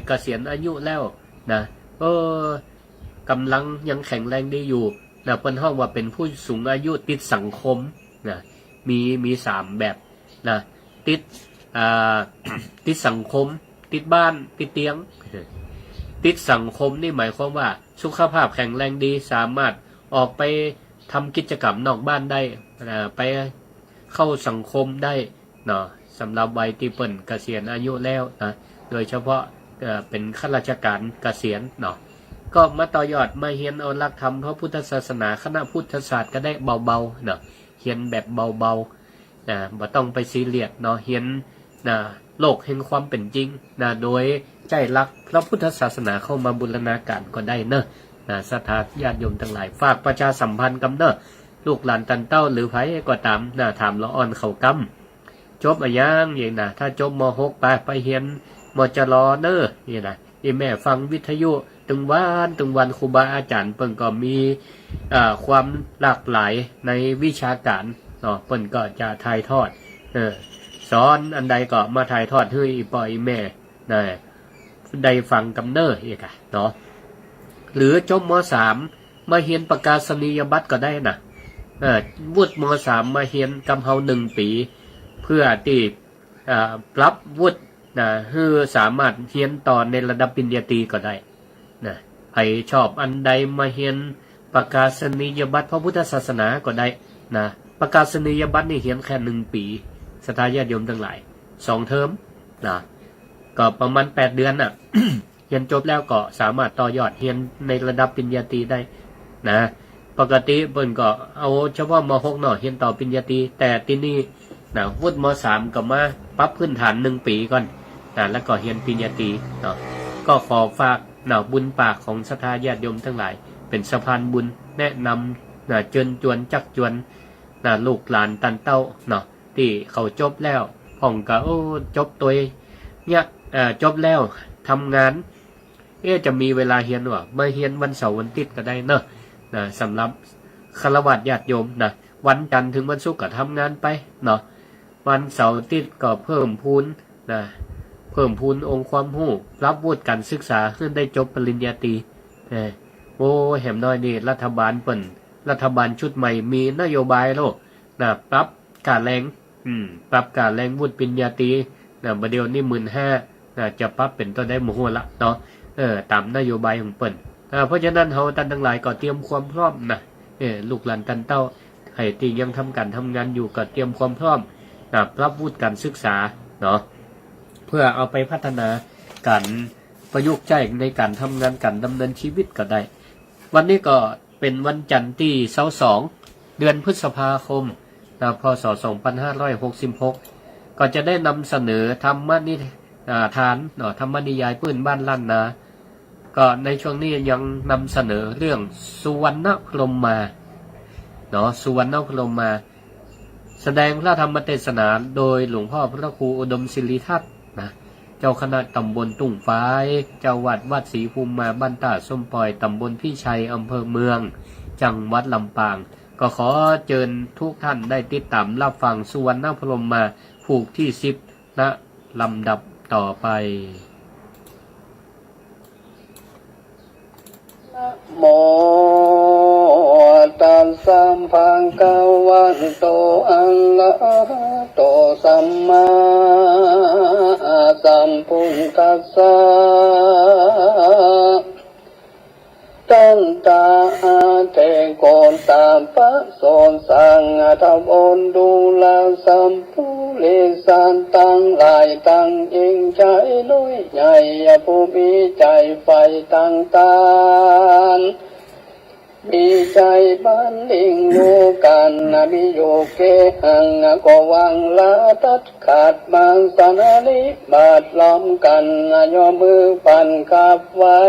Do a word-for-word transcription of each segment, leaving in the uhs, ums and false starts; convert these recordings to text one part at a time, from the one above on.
เกษียณอายุแล้วนะ เออ กำลังยังแข็งแรงดีอยู่นะ เปิ้นฮ้องว่าเป๋นผู้สูงอายุติดสังคมนะ มี มีสามแบบนะ ติด อ่า ติดสังคม ติดบ้าน ติดเตียง ติดสังคมนี่หมายความว่าสุขภาพแข็งแรงดี สามารถออกไปทำกิจกรรมนอกบ้านได้ อ่า ไปเข้าสังคมได้เนาะ สำหรับวัยตี้เปิ้นเกษียณอายุแล้วนะ โดยเฉพาะ เอ่อ เป๋นข้าราชการเกษียณเนาะ ก็มาต่อยอดมาเฮียนเอาหลักธรรมพระพุทธศาสนา คณะพุทธศาสตร์ก็ได้ เบาๆ เนาะ เฮียนแบบเบาๆ นะ บ่ต้องไปซีเรียสเนาะ เฮียนนะ โลกแห่งความเป๋นจริงนะ โดยใจ๊หลักพระพุทธศาสนาเข้ามาบูรณาการก็ได้เนาะ นะ ศรัทธาญาติโยมตังหลาย ฝากประชาสัมพันธ์กำเนาะ ลูกหลานตันเต้าหรือใผก็ต๋ามนะ ถามละอ่อนเขากำ จบอะหยังอี้นะ ถ้าจบ ม.หก ไป ไปเฮียน ม.จ.ล. เนาะ อี้นะ อี้แม่ฟังวิทยุตึงวันตึงวัน ครูบาอาจ๋ารย์เปิ้นก็มี อ่า ความหลากหลายในวิชาการเนาะ เปิ้นก็จะถ่ายทอด เออ สอนอันใดก็มาถ่ายทอดหื้ออี่ป้ออี่แม่นะ ได้ฟังกำเนาะ อี้กะเนาะ หรือจบ ม.สาม มาเฮียนประกาศนียบัตรก็ได้นะ เออ วุฒิ ม.สาม มาเฮียนกำเฮาหนึ่งปี๋ เพื่อตี้ อ่า ปรับวุฒินะ หื้อสามารถเฮียนต่อในระดับปริญญาตรีก็ได้นะ ใผชอบอันใดมาเฮียนประกาศนียบัตรพระพุทธศาสนาก็ได้นะ ประกาศนียบัตรนี่เฮียนแค่หนึ่งปี๋ ศรัทธาญาติโยมตังหลาย สองเทอมนะ ก็ประมาณแปดเดือนน่ะ เฮียนจบแล้วก็สามารถต่อยอดเฮียนในระดับปริญญาตรีได้นะ ปกติเปิ้นก็เอาเฉพาะ ม.หก เนาะ เฮียนต่อปริญญาตรี แต่ตี้นี่นะ วุฒิ ม.สาม ก็มาปรับพื้นฐานหนึ่งปี๋ก่อนนะ แล้วก็เฮียนปริญญาตรีเนาะ ก็ขอฝากนะ บุญปากของศรัทธาญาติโยมตังหลาย เป๋นสะพานบุญแนะนำนะ เจิญจวนจักจวนนะ ลูกหลานตันเต้าเนาะ ตี้เขาจบแล้ว พ่องก็ โอ้ จบตวยเนี้ย เอ่อ จบแล้วทำงาน เอ๊ะ จะมีเวลาเฮียนหว่า มาเฮียนวันเสาร์วันอาทิตย์ก็ได้เนาะ นะ สำหรับฆราวาสญาติโยมนะ วันจันทร์เถิงวันศุกร์ก็ทำงานไปเนาะ วันเสาร์อาทิตย์ก็เพิ่มพูนนะ เพิ่มพูนองค์ความฮู้ ปรับวุฒิการศึกษาหื้อได้จบปริญญาตรี เออ โอ้ แหมน้อยนี่รัฐบาลเปิ้น รัฐบาลชุดใหม่มีนโยบายแล้วนะ ปรับค่าแรง อืม ปรับค่าแรงวุฒิปริญญาตรีนะ บ่าเดี่ยวนี้หมื่นห้านะ จะปรับเป๋นเต้าใดบ่ฮู้ละเนาะ เออ ต๋ามนโยบายของเปิ้น อ่า เพราะฉะนั้นเฮาต้านตังหลายก็เตรียมความพร้อมนะ เออ ลูกหลานต้านเต้า ใผตี้ยังทำก๋านทำงานอยู่ก็เตรียมความพร้อมนะ ปรับวุฒิการศึกษาเนาะ เพื่อเอาไปพัฒนาก๋านประยุกต์ใจ๊ในก๋านทำงาน ก๋านดำเนินชีวิตก็ได้ วันนี้ก็ เป๋นวันจันทร์ตี้ซาวสอง เดือนพฤษภาคมนะ พ.ศ. สองพันห้าร้อยหกสิบหก ก็จะได้นำเสนอธรรมนิ อ่า ทานเนาะ ธรรมนิยายปื้นบ้านล้านนา ก็ในช่วงนี้ยังนำเสนอเรื่องสุวรรณพรหมมาเนาะ สุวรรณพรหมมา แสดงพระธรรมเทศนาโดยหลวงพ่อพระครูอุดมศิริทัตน์นะ เจ้าคณะตำบลตุ่งฝาย เจ้าวัดวัดศรีภูมิมา บ้านต้าส้มปอย ตำบลพิชัย อำเภอเมือง จังหวัดลำปาง ก็ขอเจิญทุกท่านได้ติดต๋ามรับฟังสุวรรณพรหมมา ผูกตี้สิบ ณ ลำดับต่อไป นะโม ตัสสะ ภะคะวะโต อะระหะโต สัมมาสัมพุทธัสสะ ตัณหาเทโกตาปะโสสัง อัฏฐะโว ดูราสัพปุริสะตังหลาย ตังหญิงชายน้อยใหญ่ ผู้มีใจ๋ใฝ่ต่างๆ มีใจ๋บันเลงอยู่กั๋น อภิโยเกหัง ก็หวังละตัดขาดมาสนานิบาตล้อมกั๋น ยกมือปันขับไหว้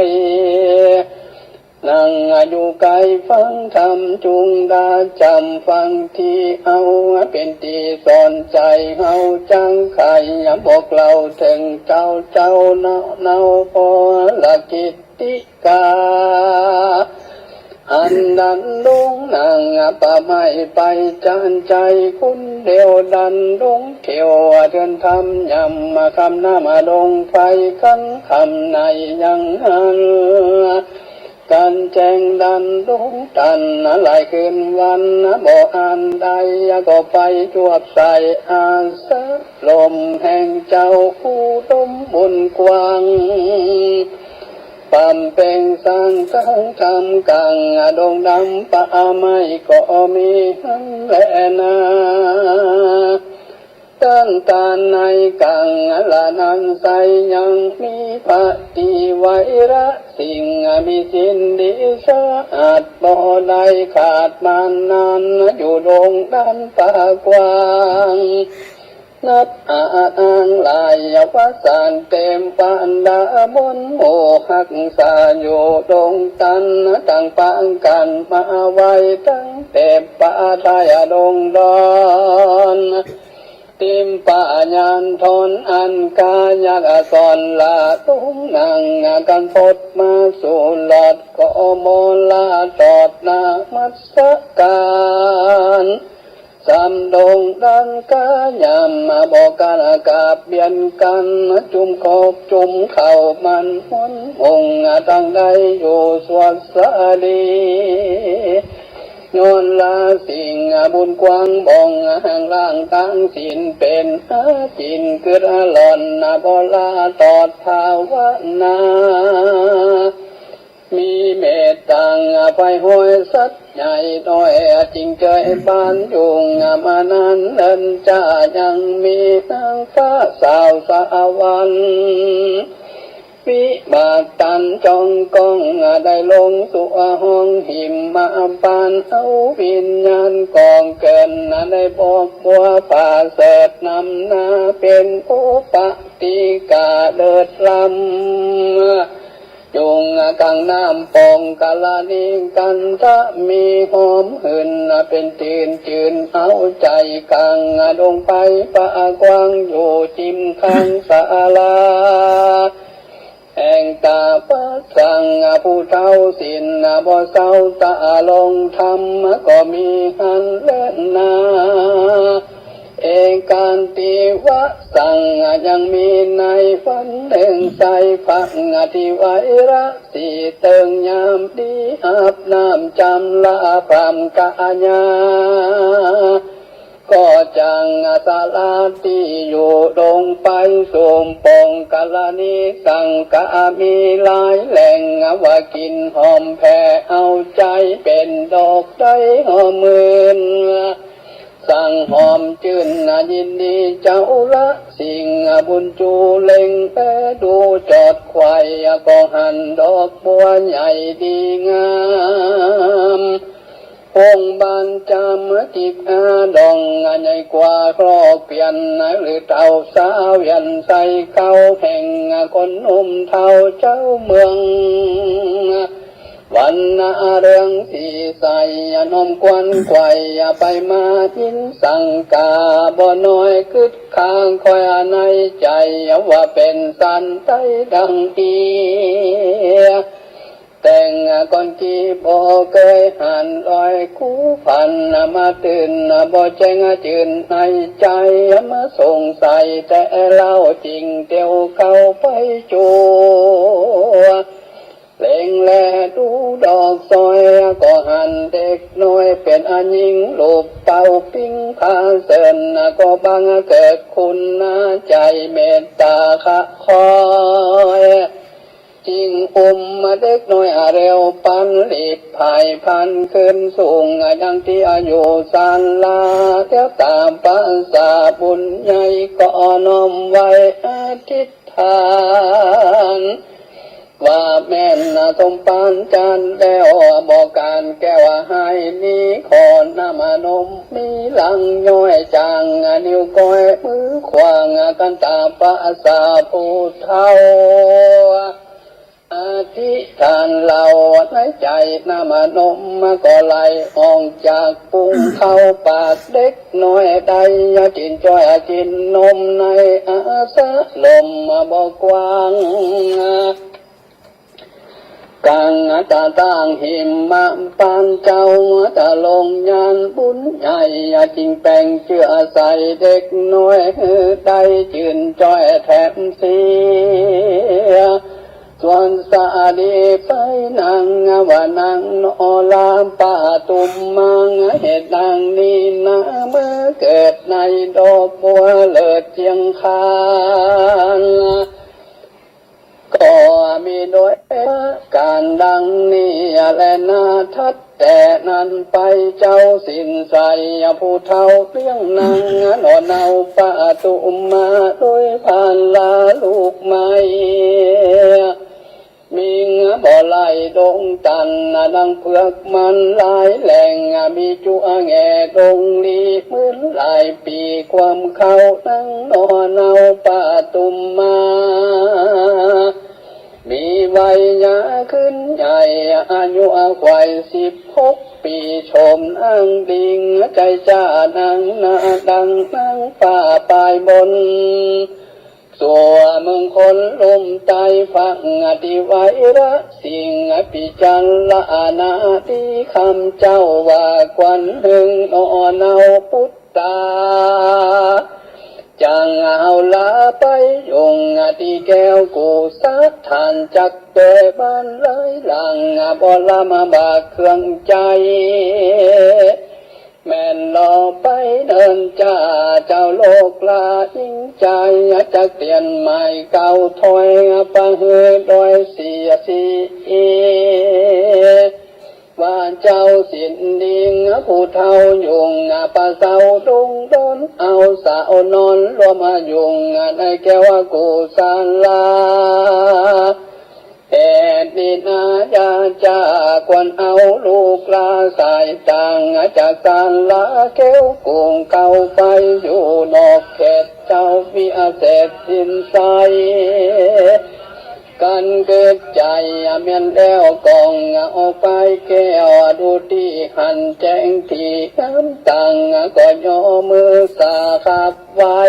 นั่งอยู่ใก้ฟังธรรมจุ่งดาจ๋ำ ฟังตี้เอาเป๋นตี้สอนใจ๋เฮาจั้งใค่ บอกเล่าเถิงเจ้า เจ้าเนาะ เนาะ ปรกิตติกา อันดันดงนั่งปะไม้ไปจานใจ๋ คนเดียวดันดงเที่ยวเดินทำยำ กำน้ำดงไฟกันคำในยังหัน กันแจ้งดันดงตัน หลายคืนวันบ่อันใด ก็ไปจวบใส่อาสาลมแห่งเจ้าผู้ดมบุญกว้าง ปำเป่งสร้างทางทำกลางดงดำป่าไม้ก็มีหั้นแลนา ต้านตาในกลางละนั้นไซยังมีพระติไวระสิงห์ มีศีลดีสะอาดบ่ได้ขาดมานาน อยู่ดงดำป่ากว้าง นับอานางหลายวสันต์เต็มบรรดาบนหมู่ฮักษาอยู่ดงตัน ต่างปางกันมาไหว้ตั้งแต่ป่าไทยดงดอน ติมปะยานทอนอันกายากสอนละตุงนั่งกันพดมาสู่หลอดก็มอลาตอดนมัสการ สำดงดันกายามมาบอกกันกราบเบียนกัน จุมขอบจุมเข่ามันหนหงตั้งได้อยู่สวดสาลี ย้อนลาสิ่งบุญกว้างบ่องห่างล่างตั้งศีลเป็นอาจินกึดอร่อนบ่ลาตอดภาวนา มีเมตตาไฟห้อยสัตว์ใหญ่น้อย จิงเจยบ้านยุงมานานเนินจ้า ยังมีนางฟ้าสาวสะหวรรค์ วิบากตันจองกองได้ลงสู่ห้องหิมมาปานเอาวิญญาณกองเกิน ได้บอกบัวป่าเสริฐนำหน้าเป็นอุปติกาเลิศล้ำ ยุงกลางน้ำปองกรณีกันทะมีหอมหืน เป็นจื่นจื่นเอาใจ๋กลางดงไปป่ากว้างอยู่จิมข้างศาลา แห่งตาปะสังผู้เฒ่าศีลบ่เศร้าตาลงธรรมก็มีหั้นเลิศนา เอกันติวสังยังมีในวันหนึ่งไซพังติไวระสีเติงยามดีอาบน้ำจำละพรำกะญา ก็จังสละตี้อยู่ดงไปสู่ปองกรณีสังกะมีหลายแหล่ง ว่ากิ๋นหอมแผ่เอาใจ๋เป็นดอกได้หอมมื่น สังหอมจื่นยินดีเจ้าละสิ่งบุญจูเล็งแลดูจอดไขว่ ก็หันดอกบัวใหญ่ดีงาม องค์บานจามกิบอาดองใหญ่กว่าครอบเปลี่ยน หรือเต่าสาเวียนใส่เก้าแห่ง คนหนุ่มเฒ่าเจ้าเมือง วันนาเรืองสีใส น้อมควันไขว่ไปมายินสังกา บ่น้อยกึ๊ดค้างคอยในใจ๋ ว่าเป๋นสันใดดังเอีย แต่งก่อนกี้บ่เกยหันลอยคู่พัน มาตื่นบ่แจ้งจื่นในใจ๋ มาสงสัยแต่เล่าจิงเตียวเข้าไปจั่ว เล็งแลดูดอกซอย ก็หันเด็กน้อยเป๋นอาญิง ลูกเป่าปิ้งผ้าเสิน ก็บังเกิดคุณนาใจ๋ เมตตาคะคอย จิงอุ้มเด็กน้อยเร็วปัน รีบผายพันขึ้นสูง ยังตี้อยู่ศาลา เตียวต๋ามประสาบุญใหญ่ ก็น้อมไหว้อธิษฐาน ว่าแม่นสมปานจานแล้ว บ่การแก้วหายนี้ ขอนำนมมีหลังย้อยจาง นิ้วก้อยมือขวาง กันต๋ามประสาผู้เฒ่า อธิษฐานเล่าในใจ๋ นำนมมาก็ไหลออกจากปุง เข้าปากเด็กน้อยได้ จิ่นจ้อยจิ่นนมในอาสาลมบ่กว้าง กลาง ตะตั้งหิมมะปานเจ้า ตะลงยานบุญใหญ่ จึงแป๋งเจื้อใส่เด็กน้อย หื้อได้จื้นจ้อยแถมเสีย ส่วนสาลีไปนางว่า นางหนอลาปะทุมมา เหตุดังนี้นา เมื่อเกิดในดอกบัวเลิศเจียงคาน ก็มีโดยประก๋านดังนี้แลนา ถัดแต่นั้นไปเจ้าสินใสผู้เฒ่าเลี้ยงนางหนอเนาปะทุมมา โดยผ่านลาลูกไม้ มิงบ่ไหลดงตัน ดังเผือกมันหลายแหล่ง มีจั๊วแง่ดงลี หมื่นหลายปี๋ความเข้า นางหนอเนาปะทุมมา มีวัยยาขึ้นใหญ่ อายุขวัยสิบหกปี๋ โฉมนางดิง ใจ๋จ้านางนาดังนางฟ้าปายบน สั่วเมืองคนลุ่มใต้ฝั่ง อธิไวระสิงห์ พิจารณาดีคำเจ้าว่า ควันหึงหนอเนาปุตตา จั่งเฮาลาไปยุงตี้แก้วกู้สะ ต้านจักโดยบ้านหลายหลัง บ่ลำบากเครื่องใจ๊ แม่นลอไปเนินจ้า เจ้าโลกลาหญิงใจ๋ จักเตียนหมายเก่าถ้อย ปะหื้อโดยเสียสี ว่าเจ้าสินดิงผู้เฒ่ายุง ปะเซาดุงดอน เอาสาวนอนร่วมยุง ในแก้วกู้สาลา เหตุนี้นาญาจ้า ควรเอาลูกลาสายต่าง จากสาลาแก้วกู้เข้าไปอยู่นอกเขต เจ้าวิเศษสินใส กันเกิดใจ๋แม่นแล้วก่อง ออกไปแก้วดูตี้หันแจ้งตี้งามต่าง ก็ย่อมือสาขับไหว้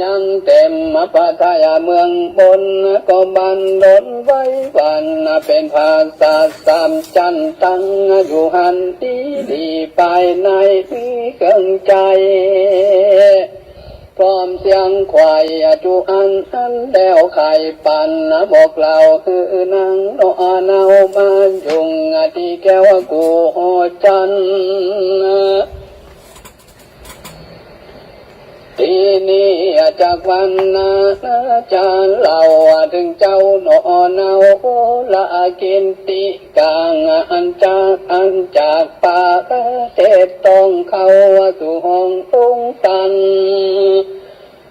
ยังเต็มพระทัยเมืองบน ก็บันดลไหว้วัน เป๋นผาสาทสามจั้นตั้งอยู่หั้นดีดี ภายในมีเครื่องใจ๊ พร้อมเสียงไขว่จุอันอันแล้วไขปั่น บอกเล่าหื้อนางหนอเนามายุง ตี้แก้วกู้หอจันทน์ ตี้นี้จากวันนานาจารย์เล่า เถิงเจ้าหนอเนาโอละกินติ ก๋างอันจาก อันจากประเทศต้องเข้าสู่ห้องตุงตัน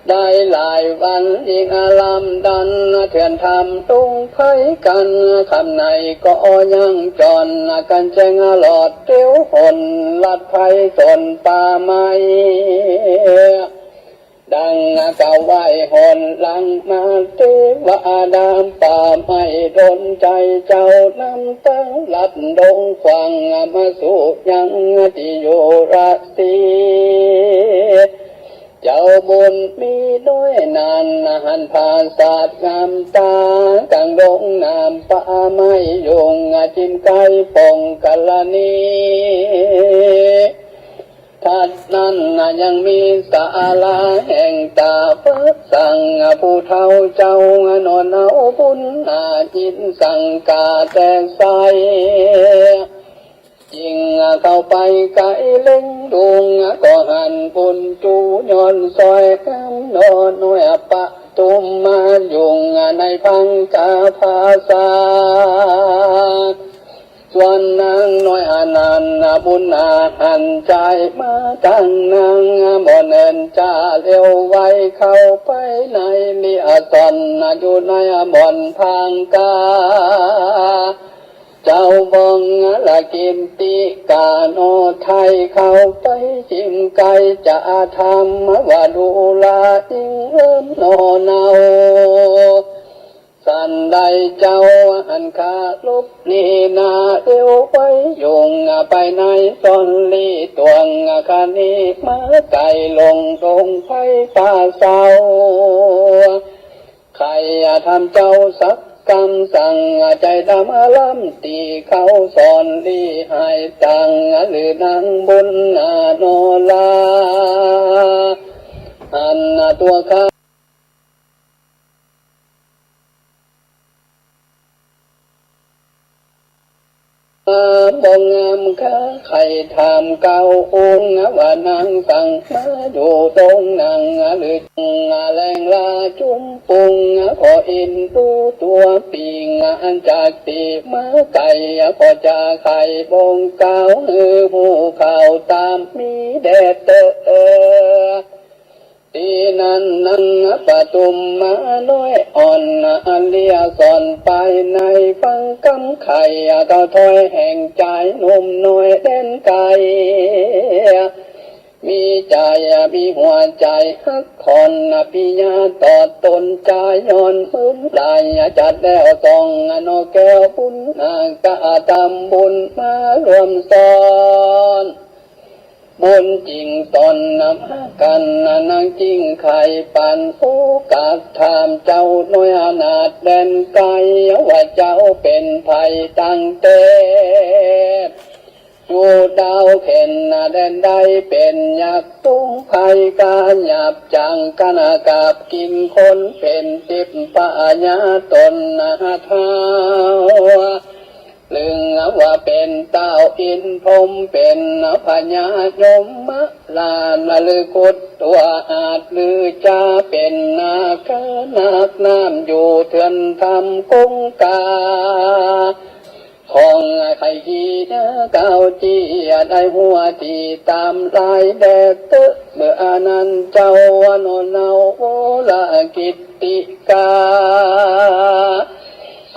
ได้หลายวันยิ่งอารามดัน เถื่อนธรรมตุงไพกัน ค่ำในก็ยังจอน กั๋นแจ้งหลอดเตียวหน ลัดไพสนป่าไม้ ดังกล่าวไหว้หนหลังมา เตวดาป่าไม้ดลใจ๋ เจ้านำตังลัดดงขวาง มาสู่ยังตี้อยู่ราศี เจ้าบุญมีน้อยนั้น หันผาสาทงามตา ก๋างดงน้ำป่าไม้ยุง จิมใก้ป่องกรณี ถัดนั้นยังมีศาลาแห่งต๋า ปะสังผู้เฒ่าเจ้า หนอเนาบุญนา ยินสังกาแต่ไส ยิ่งเข้าไปใก้เล็งดุง ก็หันบุญจูย้อนซอย งามหนอน้อยปะทุมมายุง ในพังกาผาสาท ส่วนนางน้อยอันนั้นบุญนาหันใจ๋มาตังนาง บ่เนินจ้าเร็วไว เข้าไปในลิอสอน อยู่ในบ่อนพังกา เจ้าบ้องละกินติกาโนไทย เข้าไปจิมใก้จะธรรมวดูรายิ่งเอิ้นหนอเนา สันใดเจ้าอันคารพนี้นา เร็วไวยุงไปในซ่อนลี้ตวง คณีมาไก๋ลงดงไพป่าเศร้า ใค่ธรรมเจ้าสัก กำสั่งใจ๋ดำล้ำตี้เขาสอน หลีหายตังหรือนางบุญนาโนรา อันตั๋วข้า บ่งามข้าใค่ถามเกล้าองค์ ว่านางสั่งมาอยู่ตรงนังหรือ แหล่งลาจุมปุง ก็อินดูตั๋วปิง อันจากตี้มาไก๋ ก็จะใค่บ่งกล่าวหื้อฮู้ข่าวต๋ามมีแด่เต๊อะ ตี้นั้นนางปทุมมาน้อยอ่อน อันเลี้ยสอนไปในฟังกำไข ก็ถ้อยแห่งจายหนุ่มน้อยแดนไก๋ มีใจ๋ มีหัวใจ๋ฮักขอน ปิยะตอดตนจายย้อนมื้นหลาย จัดแล้วสองนกแก้วบุญนา กระทำบุญมาร่วมสอน บุญจริงต๋นนำกั๋น นางจึงใค่ปันโอกาส ถามเจ้าน้อยอนาถแดนไก๋ ว่าเจ้าเป๋นใผตังแต่ อยู่ดาวเข็ญแดนใด เป๋นยักษ์สูงไพกาหยาบ จังกั๋นกาบกิ๋นคนเป๋น ทิพยะต๋นท้าว ลึงว่าเป๋นต้าวอินพรหม เป๋นพญายมราช หรือกุดตั๋วอาจหรือจา เป๋นนาคานาคน้ำอยู่เถือนธรรมคงคา ของใค่ขี้เก้าจี้ได้หัวตี้ต๋ามลายแด่เต๊อะ เมื่อนั้นเจ้าโนเนาโวรกิตติกา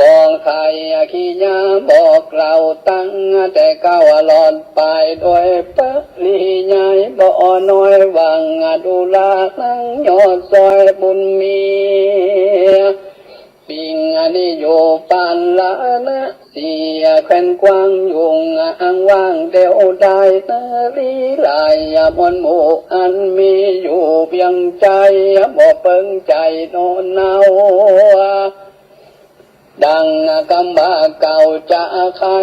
ก็ใค่ขี้ยาบอกเล่าตั้งแต่เก๊าหลอดปาย โดยปริยายบ่น้อย หวังดูรานังยอดซอยบุญมี ปิงอันนี้อยู่ปานละนะ เสียแคว้นกว้างยุงอังว่างเดียวได้นารีหลายมวลหมู่อันมีอยู่เวียงใจ๋ บ่เปิงใจ๋โนเนา ดังกำว่าเก่าจะใค่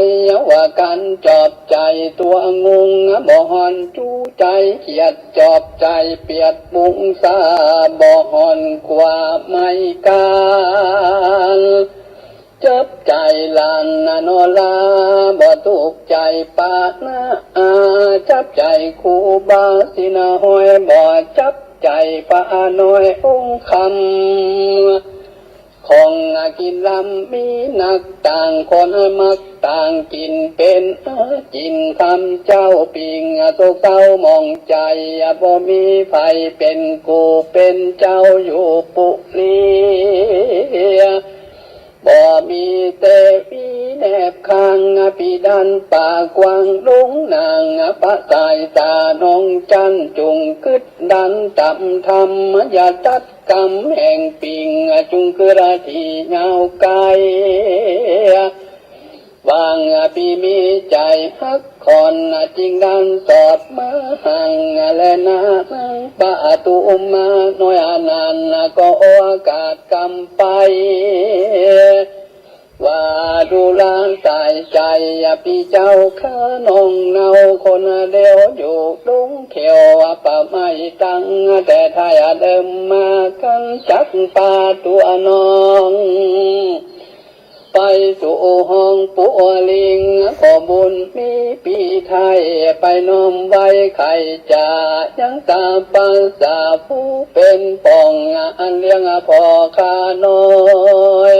ว่ากั๋นจอบใจ๋ตั๋วงุง บ่ห่อนจู๋ใจ๋เขียดจอบใจ๋เปียดบุงสา บ่ห่อนกว่าไม้กาล จับใจ๋หลานโนรา บ่ถูกใจ๋ปานะอา จับใจ๋ครูบาสินห้อย บ่จับใจ๋ป้าน้อยองค์คำ ของกิ๋นลำมีนัก ต่างคนมักต่างกิ๋น เป๋นอาจิ๋นคำเจ้า ปิงสุขเศร้าหมองใจ๋ บ่มีใผเป๋นกู่เป๋นเจ้าอยู่ปุรี บ่มีเตวีแนบข้าง ปิดานป่ากว้างลุงนาง ปะสายต๋าน้องจั้น จุ่งกึ๊ดดันต๋ามธรรม อย่าตัดกำแห่งปิง จุ่งกึ๊ดตี้ยาวไก๋ วางปีมีใจ๋ฮักขอน จิ่งดันสอดมาหัง และนางปทุมมาน้อยอันนั้น ก็โอกาสกำไป ว่าดูราสายใจ๋ ปีเจ้าข้าน้องเนาคนเดียวอยู่ดงเขียว ปะไม้ตั้งแต่ท้ายเดิมมา กั๋นจักปาตั๋วน้อง ไปสู่ห้องปู่ลิง ก็บุญมีปีไทย ไปน้อมไหว้ใค่จะยังต๋ามภาษาผู้เป๋นป้อง อันเลี้ยงป้อข้าน้อย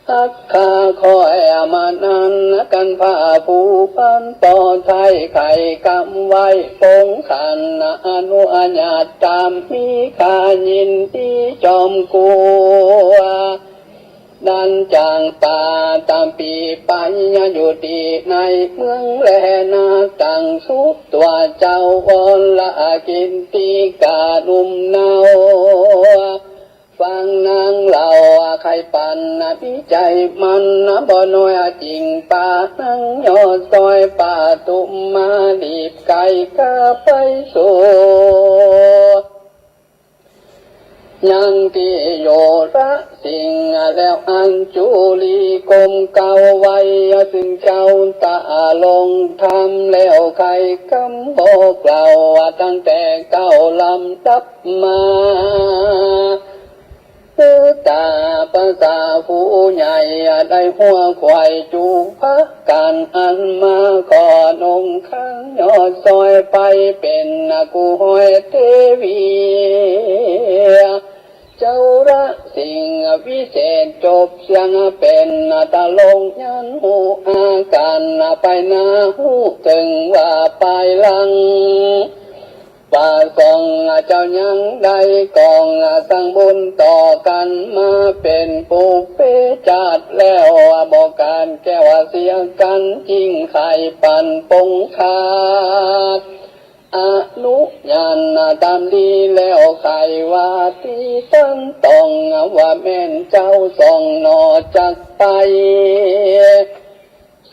ฮักข้าคอยมานาน กั๋นพาผู้ปานป้อไทย ใค่กำไหว้ปงขัน อนุญาตต๋ามมีข้ายินดีจอมกั๋ว ดันจ่างป่าต๋ามปี๋ไป อยู่ตี้ในเมืองแลนา ตั้งสุดตั๋วเจ้าวรกิตติกาหนุ่มเนา ฟังนางเล่าใค่ปัน มีใจ๋มันบ่น้อย จิ่งปานางยอดซอย ปทุมมารีบไก๋กาไปสู่ ยังตี้อยู่ละสิงห์ แล้วอัญจุลีก้มเกล้าไหว้ซึ่งเจ้าต๋าลงธรรม แล้วไขกำบอกเล่าตั้งแต่เก๊าลำดับมา คือต๋าประสาผู้ใหญ่ได้หัวขวายจุภักกั๋น อันมาขอนงขังยอดซอยไปเป๋นกู้ห้อยเตวี เจ้าละสิ่งวิเศษจบเสียงเป๋นต๋าลงยันฮู้อาก๋านไปหน้าฮู้เถิงว่าปายหลัง ว่าสองเจ้ายังได้กองสั่งบุญต่อกั๋นมาเป๋นปุพเพจาติแล้ว บ่ก๋านแก้วเสียกั๋นยิ่งไขปันปงขาด อนุญาณต๋ามดีแล้วไขว่าตี้ตันต้อง ว่าแม่นเจ้าสองหน่อจักไป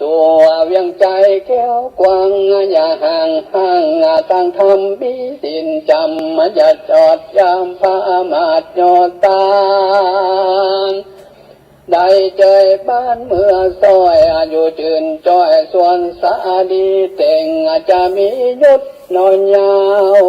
สู่เวียงใจ๋แก้วกว้าง อย่าห่างห่างตางธรรมมีศีลจ๋ำ อย่าจอดยามพระอำมาตย์ยอดตาน ได้เจยบ้านเมืองซอย อยู่จืนจ้อยส่วนสาลีเต็ง จะมียศน้อยยาว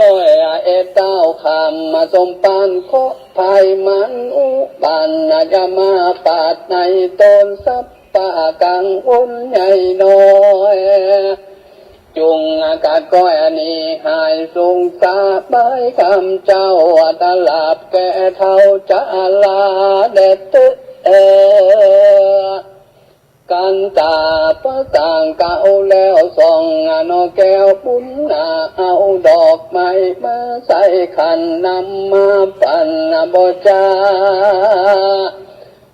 ร้อยเอ็ดเต้าคำสมปานเคราะห์ภัยมันอุบัติ อย่ามาปาดในต๋นสัพพะกังวลใหญ่น้อย จุ่งอากาศก้อยอันนี้หายสุขสบาย คำเจ้าอัตลาบแก่เฒ่าจะลาแดดเตอ กันต๋าประสางเกล้าแล้วสองหน่อแก้วบุญนา เอาดอกไม้มาใส่ขันนำมาปั๋นบ่จา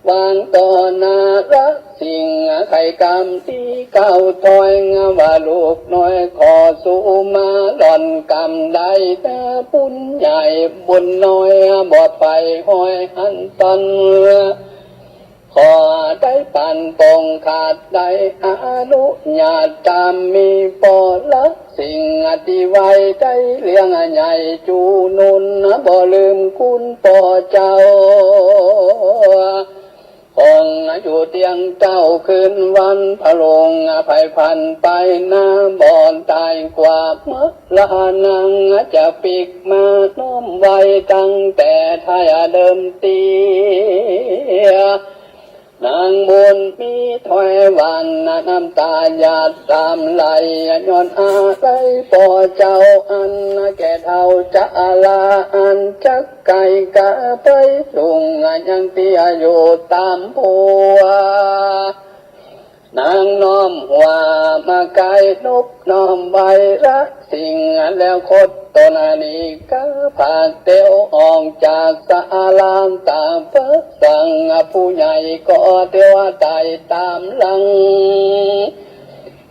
วางต่อหน้าละสิ่งไขกำตี้เก้าถ้อย ว่าลูกน้อยขอสู่มาหล่อนกำได้เน้อบุญใหญ่บุญน้อย บ่ไปห้อยหันตัน ขอได้ปันปงขาดได้อนุญาตต๋ามมี ป้อละสิ่งตี้ไหว้ได้เลี้ยงใหญ่จูนุน บ่ลืมคุณป้อเจ้า องค์อยู่เตียงเต้าคืนวันพะโลง ไพร่พันไปหน้าบ่อนต๋ายกว่าเมื่อละนัง จะปิ๊กมาน้อมไหว้ตั้งแต่ท้ายเดิมเตี้ย นางบุญมีถ้อยหวานน้ำต๋าหยาดต๋ามไหล ย้อนอาลัยป้อเจ้าอันแก่เฒ่าจะลา อันจักไก๋กาไปสุงยังตี้อยู่ต๋ามผัว นางน้อมหัวมาใก้นบน้อมไหว้ละสิ่ง แล้วคดต๋นอันนี้กาผาดเตียวออกจากศาลา ต๋าประสางผู้ใหญ่ก็เตียวต๋ายต๋ามหลัง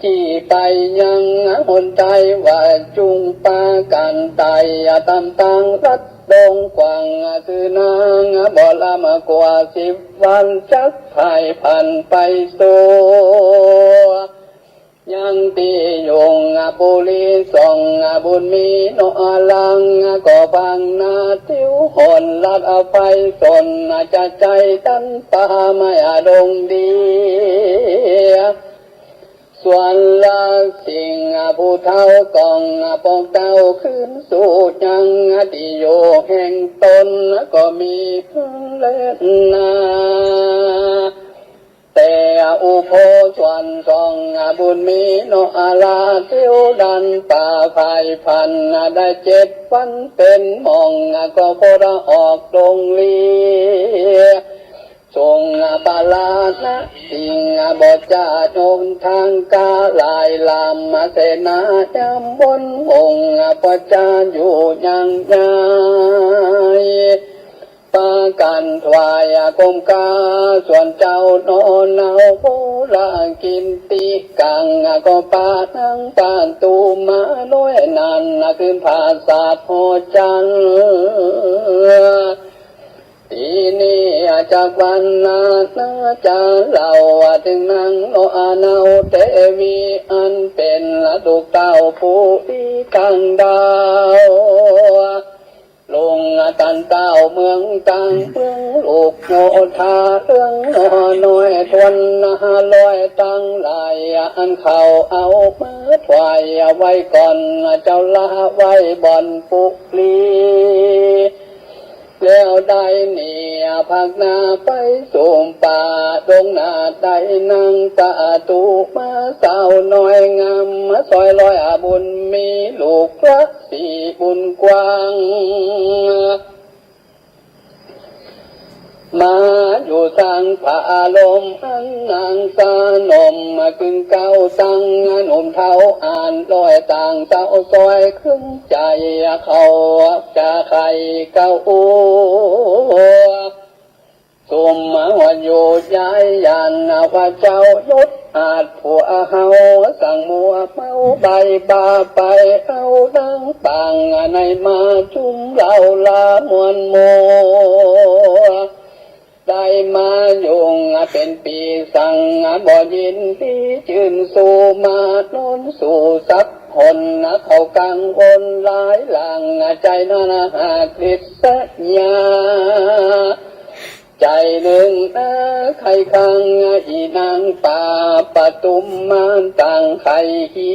จี้ไปยังหนใต้ว่าจุ่งปากั๋นไต่ต๋ามตางลัดดงกว้าง จื้อนางบ่ลำกว่าสิบวันจักไพร่พันไปสู่ ยังตี้ยุงบุรีสองบุญมีเนาะ ลังก็ฟังนาติวหนลัดไฟสน จะใจ๋ตันปาไม้ดงดี ส่วนละสิ่งผู้เฒ่าก่องปอกเต้าคืนสู่ยังตี้อยู่แห่งต๋น ก็มีแลนา แต่อุโภส่วนสองบุญมีเนาะ ลาเตียวดันป่าไพร่พันได้เจ็ดวันเป๋นหม่อง ก็พอดออกดงลี ส่งปาลานะสิ่งบ่จาโยนทางกาลายลามเสนายามบนองค์ ประจาอยู่ยังยาย ปากั๋นถวายก้มกราบส่วนเจ้าหนอเนา โพลกินติกัง ก็ปานังปาตูมาน้อยนั้น คืนผาสาทย์โพจันทร์ ตี้นี้จักวันนานาจะเล่า เถิงนางหนอเนาเตวี อันเป๋นลูกเต้าผู้ดีต่างดาว ลงตันเต้าเมืองตังเมืองลูกโยธาเรื่องน้อยทวนห้าร้อยตังหลาย อันเขาเอามาถวายไว้ก่อน เจ้าละไว้บ่อนปุรี แล้วได้เนียภาคหน้าไปสู่ป่าดงนาได้นางประตูมาสาวน้อยงาม มาซอยร้อยบุญมีลูกละสี่บุญกว้าง มาอยู่สร้างพระอารมณ์อันนางสนม มาขึ้นเก้าตั้งหนุ่มเฒ่าอ่านร้อยต่างเต้าซอยขึ้นใจ เขาจะใครเก้าอัว สุมมาหวดอยู่ย้ายยันว่าเจ้ายุดอาจผัวเฮาสั่งมัวเมาใบบ้าไปเอาดังปังในมาจุมเหล่าลามวลมัว ได้มายุงเป็นปีสั่งบ่ยินดีจื่นสู่มานอนสู่สักหน เขากังวลหลายหลังใจนั้นหากฤทธิ์สัญญา ใจหนึ่งนะไขขังอีนางป่าปทุมมานต่างไขอี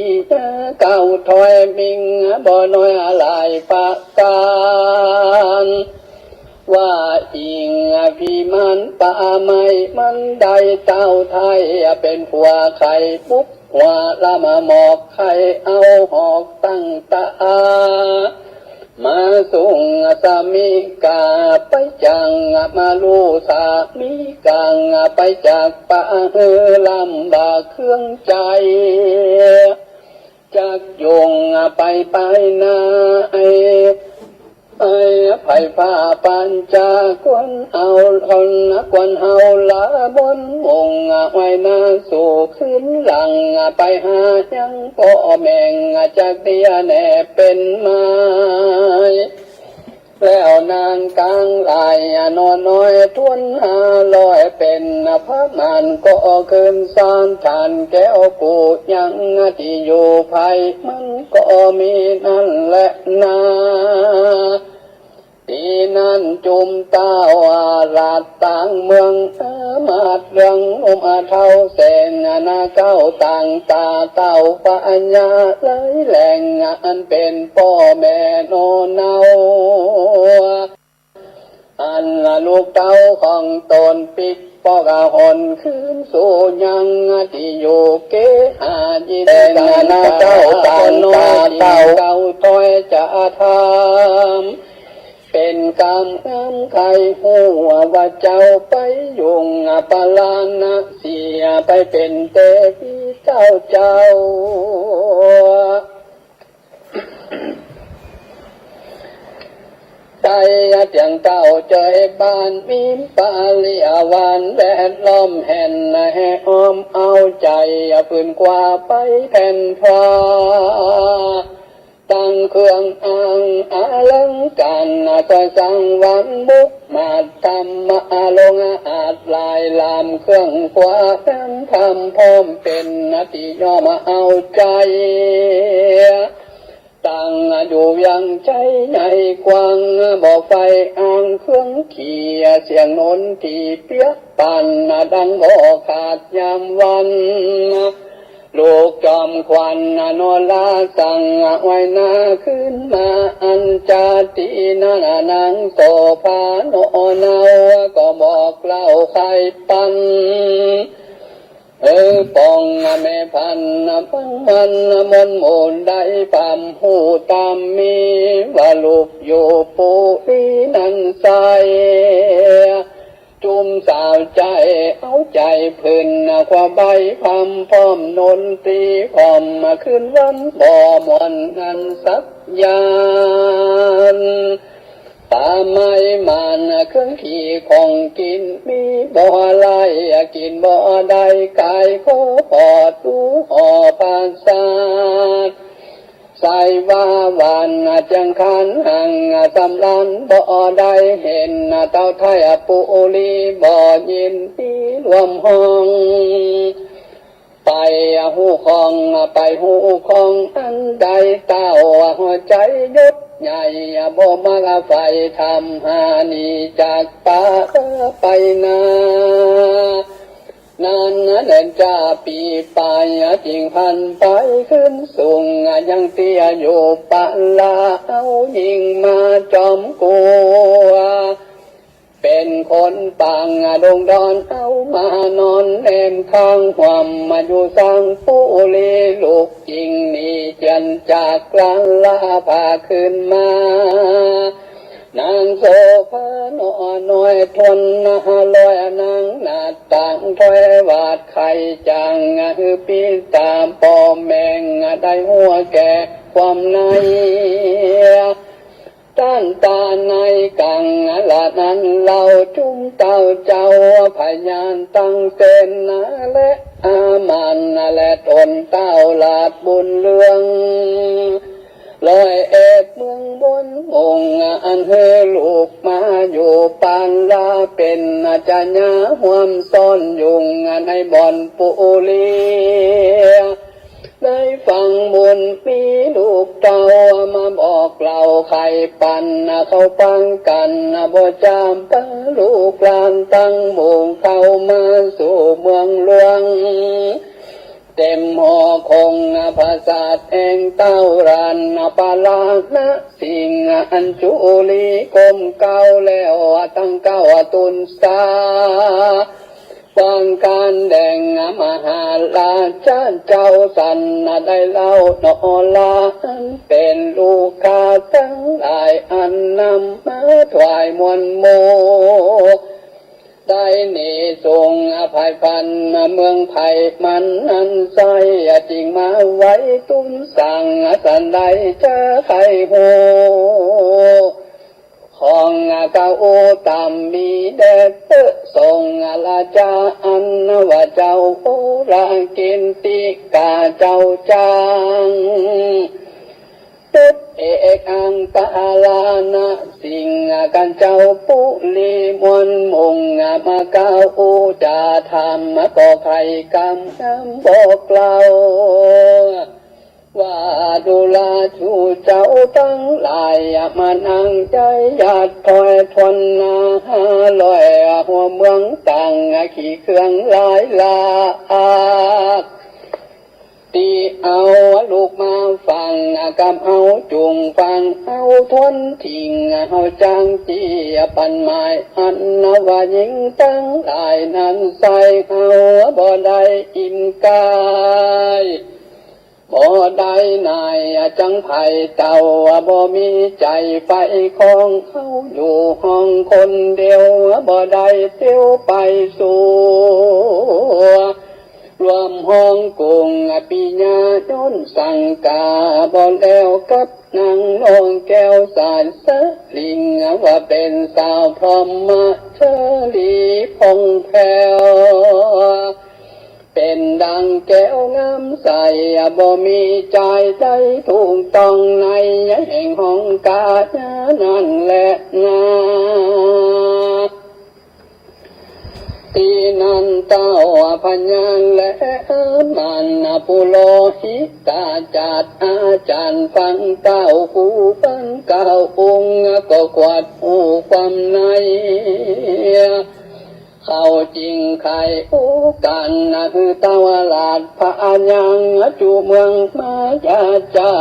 เก้าถอยมิงบ่น้อยหลายประการว่าอิงพิมานป่าไม้มันได้เต้าไทยเป็นผัวไข่ปุ๊บหัวละมาหมอกไข่เอาหอกตั้งตา มาสุงสามิกาไปจังมาลูสามิกังไปจากปะหือลำบากเครื่องใจ จักยงไปไปนาไอไอไผฟ้าปัญจากวนเอาคนกวนเฮาละบนมงไว้หน้าสู่ขึ้นหลังไปหายังพ่อแม่งจักเตียแน่เป็นไม้ แล้วนางกลางหลายนอนน้อยทวนห้าร้อยเป็นพระมานก็ขึ้นสานฐานแก้วกูยังที่อยู่ไผมันก็มีนั่นแหละนา ที่นั่นจุมเต้าอาราชต่างเมืองอามาตย์เรืองหนุ่มอาเฒ่าแสนนาเก้าต่างตาเต้าปัญญาเลยแหล่งอันเป็นป้อแม่โนเนา อันลูกเต้าของตนปิ๊กปอกหนคืนสู่ยังที่อยู่เกหายินแต่นาเก้าต่างตาเต้าเก้าถอยจะทำ เป็นกรรมงามใครหัวว่าเจ้าไปยุงปาลานะเสียไปเป็นเตวีเจ้าเจ้า ไตเตียงเต้าเจยบ้านมีปาริวารแวดล้อมแห่นแห่อ้อมเอาใจอย่าฝืนกว่าไปแผ่นฟ้า ตั้งเครื่องอังอลังการซอยสังวรรค์มุกมาดธรรมะลงอาจหลายลามเครื่องคว้าน้ำธรรมพร้อมเป็นนาติยอมเอาใจ ตั้งอยู่ยังใจใหญ่กว้างบอกไฟอ่างเครื่องขี่เสียงนนที่เปียกปั่นดังบ่ขาดยามวัน ลูกจอมขวัญโนราสั่งไว้นาขึ้นมาอันจาตินั้นนางโสภาโนเนาก็บอกเล่าไขปัน เออปองแม่พันธุ์บังมันมนต์หมู่ได้พร่ำฮู้ตามมีว่าลูกอยู่ปุรีนั้นไซ จุมสาวใจเอาใจเพิ่นคว้าใบพร่ำพร้อมนนตรีพร้อมมาคืนวันบ่ม่วนนั้นสักยาน ป่าไม้มันเครื่องขี่ของกินมีบ่หลายกินบ่ได้กายขอปอดดูหอประสาท ใส่ว่าวันจังขันหังสำราญบ่ได้เห็นเต้าไทยปุรีบ่ยินดีรวมห้อง ไปฮู้ของไปฮู้ของอันใดเต้าหัวใจหยุด ใหญ่ บ่มักใฝ่ธรรม หาหนีจากป๋าไปนา นั้นแลจ้า ปี๋ไปจึงพลันไปขึ้นสูง ยังเตี้ยอยู่ปะละ เอาญิงมาจอมกั๋ว เป๋นคนปางดงดอน เอามานอนแนมข้างฮ่วม มาอยู่สังปุรี ลูกญิงหนีเจียนจากลา ลาพาขึ้นมา นางโสภาหนอน้อย ทนห้าร้อย นางหน้าต่างถ้อยหวาดไขจ๋าง หื้อปิดต๋าป้อแม่ง ได้หัวแก่ความใน ต้านต๋าในกั๋ง ละนั้นเล่าจุมเต้าเจ้า พญาตังเสนา และอามันและต๋นเต้าราชบุญเรือง ร้อยเอ็ดเมืองบนมง อันหื้อลูกมาอยู่ปานลา เป๋นอาจาญาฮ่วมซ่อนยุง ในบ่อนปุรี ได้ฟังบุญมีลูกเต้า มาบอกเล่าไขปัน เข้าปางกั๋น บ่จามปะลูกหลานตังหมู่ เข้ามาสู่เมืองหลวง เต็มหอคงปราสาทแห่งเต้าราช ปาลาณสิงห์ อัญจุลีก้มเกล้าแล้วตังเกล้าตูนสา ปางก๋านแด่งมหาราชเจ้าสันได้เล่าหนอลา อันเป๋นลูกข้าตังหลาย อันนำมาถวายมวลหมู่ ได้หนีสูงอภัยพลัน เมืองไพมันนั้นไส้ จึงมาไว้ตูนสัง สันได้จะใค่ฮู้ ของเกล้าต๋ามมีแด่เต๊อะ ทรงราชาอันว่าเจ้าโอรากินติกาเจ้าจาง ตุ๊ดเอกอังปาลาณสิงห์ กั๋นเจ้าปุรีมวลมง มาเกล้าจาธรรม ก็ใค่กำงามบอกเล่า ว่าดูราชูเจ้าตังหลาย มานั่งใจ๊หยาดถ้อยทนนา ห้าร้อยหัวเมืองต่าง ขี่เครื่องหลายหลาก ตี้เอาลูกมาฟัง กำเอาจุ่งฟัง เอาทนทิ้ง เฮาจักจี้ปันหมาย อันว่าญิงตังหลายนั้นไส้ เฮาบ่ได้อินกาย บ่ได้นายจังใผเต้า บ่มีใจ๋ใฝ่ของ เฮาอยู่ห้องคนเดียว บ่ได้เตียวไปสู่ รวมห้องกุงปิยะยนต์สังกา บ่แล้วกับนางน้องแก้วสายสะหลิง ว่าเป๋นสาวพรหมจารีผ่องแผ้ว เป๋นดังแก้วงามใส บ่มีจายใดถูกต้องในแห่งห้องกายะนั้นแลนา ตี้นั้นเต้าพญาและอามันปุโรหิตาจารย์อาจ๋ารย์ฟังเต้าฮู้ ฟังเก้าองค์ก็ขวัดฮู้ความใน เขาจึงใค่โอก๋าน หื้อเต้าราชพญาจุเมืองมายาจา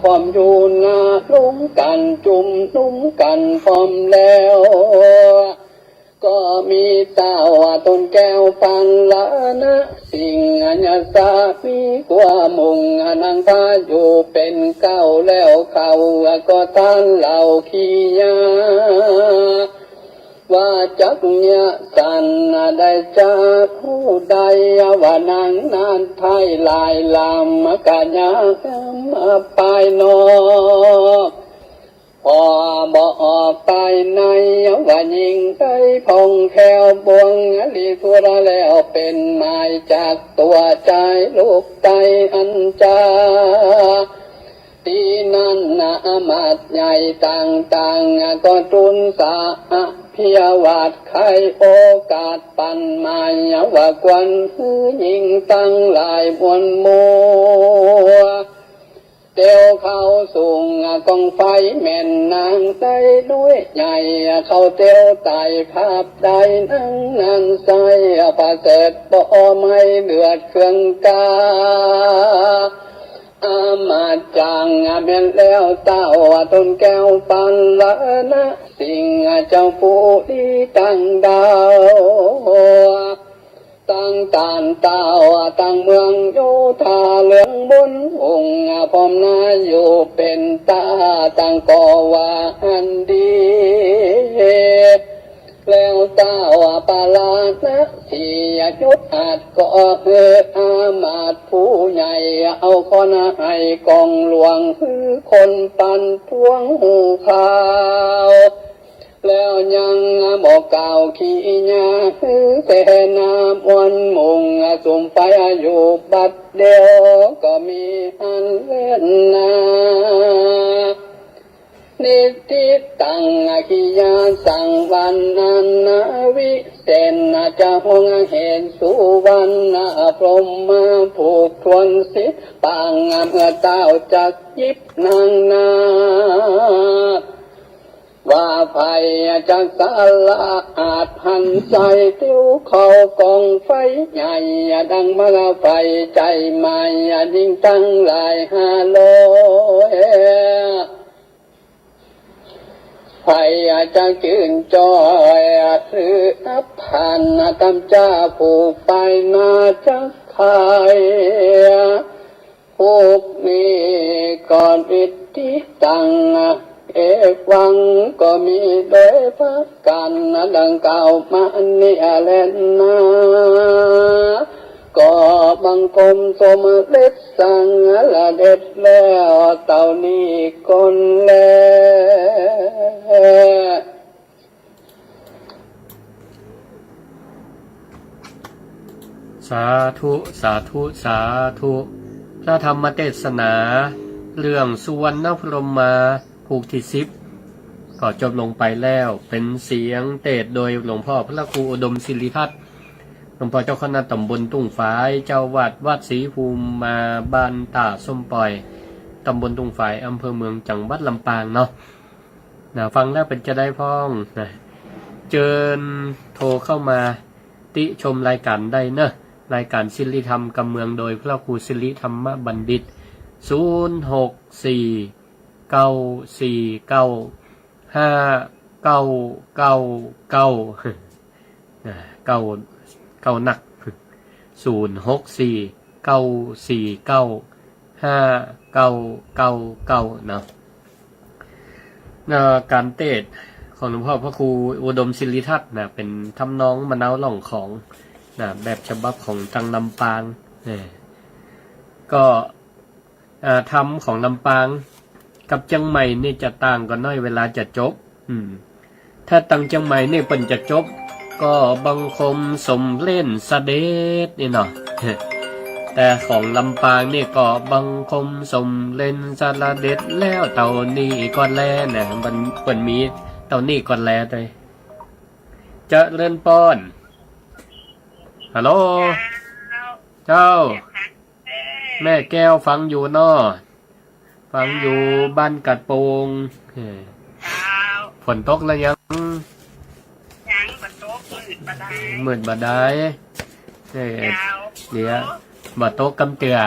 พร้อมอยู่นาลงกั๋น จุมนุมกั๋นพร้อมแล้ว ก็มีเต้าต้นแก้วปาลาณสิงห์ ยาสามีกั๋วมุง นางพาอยู่เป๋นเกล้า แล้วเขาก็ต้านเล่าขี้ยา ว่าจักยะสันได้จักฮู้ได้ ว่านางนั้นไพร่หลายลำ กะยะงามปายนอก พอบ่ออกปายใน ว่าญิงได้ผ่องแผ้วบ่วงลีสุดาแล้ว เป๋นหมายจากตั๋วจายลูกไต้อันจา ตี้นั้นนาอามาตย์ใหญ่ต่างๆ ก็ทูลสาอภิวาท ใค่โอกาสปันหมาย ว่าควรหื้อญิงตังหลายมวลหมู่ เตียวเข้าสุงกองไฟแม่นนางไซน้อยใหญ่ เข้าเตียวไต่ภาพได้นางนั้นไซประเสริฐบ่ไหม้เลือดเคืองกา อามาตย์จังแม่นแล้วเต้า ต้นแก้วปัณณะสิงห์เจ้าผู้ดีตั้งดาว ตั้งต้านเต้าตั้งเมืองโยธาเหลืองบนองค์ พร้อมหน้าอยู่เป็นตาตั้งก็ว่าอันดี แล้วเต้าปาราณสีหยุดอัดก็หื้ออามาตย์ผู้ใหญ่ เอาค้อนไห้กองหลวงหื้อคนปันปวงหูขาว แล้วยังบ่กล่าวขี้หยาหื้อเสนาม่วนมุ่งสุมไฟอยู่บัดเดียว ก็มีอันเล่นนา นิติตังอคิยาสังวันนานาวิเศษนาจะห้องเหตุสุวรรณพรหมมาผูกทวนสิทธิ์ปาง เมื่อเต้าจักยิบนางนา ว่าไผจักสละอาดหันใส่เตียวเข้ากองไฟใหญ่ ดังมะละไฟใจ๋ไหม้ยิ่งตั้งหลายห้าร้อย ไผจักจื้นจ้อยหรืออับหันตำจ้าผู้ไปมาจักไข พวกนี้ก็นิติตัง เอวังก็มีโดยประก๋านดังกล่าวมานี้แลนา ก็บังคมสมเร็จสังเร็จแล้วเต้านี้ก่อนแล สาธุ สาธุ สาธุ พระธรรมเทศนา เรื่องสุวรรณพรหมมา ผูกที่สิบ ก็จบลงไปแล้ว เป๋นเสียงเทศน์โดยหลวงพ่อพระครูอุดมศิริทัตน์ หลวงพ่อเจ้าคณะตำบลทุ่งฝาย เจ้าวัดวัดศรีภูมิมา บ้านต้าส้มป่อย ตำบลทุ่งฝาย อำเภอเมือง จังหวัดลำปางเนาะ นะ ฟังแล้วเป๋นจาใดพ่องนะ เจิญโทรเข้ามาติชมรายก๋านได้เนาะ รายก๋านสิริธรรมกำเมือง โดยพระครูสิริธรรมบัณฑิต ศูนย์หกสี่ เก้าสี่เก้า ห้าเก้าเก้าเก้า นะ เก้า เก้านัก ศูนย์หกสี่ เก้าสี่เก้า ห้าเก้าเก้าเก้า เนาะ นะ ก๋านเทศน์ของหลวงพ่อพระครูอุดมศิริทัตน์นะ เป๋นทำนองมะนาวล่องของนะ แบบฉบับของตางลำปาง เออ ก็ อ่า ธรรมของลำปางกับเจียงใหม่นี่จะต่างกั๋นหน้อยเวลาจะจบ อืม ถ้าตางเจียงใหม่นี่เปิ้นจะจบ ก็บังคมสมเร็จเสด็จนี่เนาะ แต่ของลำปางนี่ก็บังคมสมเร็จเสด็จแล้วเต้านี้ก่อนแลนะ มันเปิ้นมีเต้านี้ก่อนแลเต้ย เจริญปอน ฮัลโหล เจ้า แม่แก้วฟังอยู่เนาะ ฟังอยู่บ้านกาดโป่ง เออ เจ้า ฝนตกแล้วยัง ยังบ่ตก มืดบ่ดาย มืดบ่ดาย เออ เจ้า เดี๋ยว บ่ตกกำเตื้อ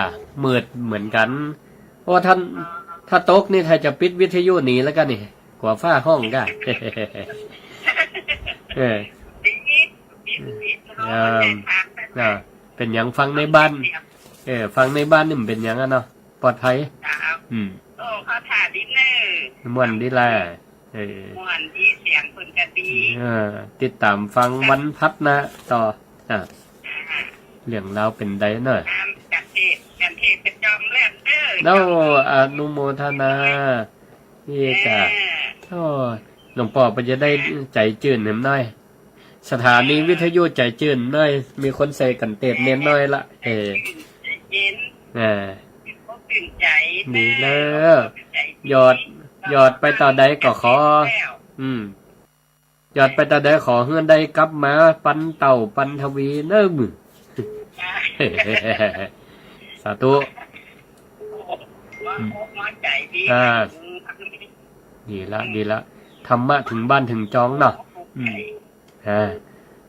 มืดเหมือนกั๋น เพราะว่าถ้า อ๋อ ถ้าตกนี่ ถ้าจะปิดวิทยุหนีแล้วกั๋นนี่ กั๋วฟ้าฮ้องก้า เออ ปิด ปิด ปิด อ่า อ่า เป๋นหยังฟังในบ้าน เออ ฟังในบ้านนี่มันเป๋นหยังอะเนาะ ปลอดภัย ครับ อืม โอ้ เขาถ่าดีเนอะ ม่วนดีแล เออ ม่วนดี เสียงเปิ้นก็ดี เออ ติดต๋ามฟังวันพัดนะต่อ อ่ะ อ่า เรื่องราวเป๋นใดเนาะ ต๋ามก๋านเทศน์ ก๋านเทศน์ประจ๋ำเรื่องเด้อ แล้ว อนุโมทนา นี่กะ เออ โอ้ หลวงป้อเปิ้นจะได้ เออ ใจ๋จื้นแหมหน้อย สถานีวิทยุใจ๋จื้นหน้อย มีคนใส่ก๋านเทศน์เน้นหน้อยละ เออ ใจ๋เย็น อ่า อกตื่นใจ๋ ดีแล้ว ใจ๋ดี หยอด หยอดไปเต้าใดก็ขอ แล้ว อืม หยอดไปเต้าใดขอหื้อได้กลับมาปันเต้าปันทวีเน่อ สาธุ อืม อ่า ดีละ ดีละ ธรรมะเถิงบ้านเถิงจองเนาะ อืม อ่า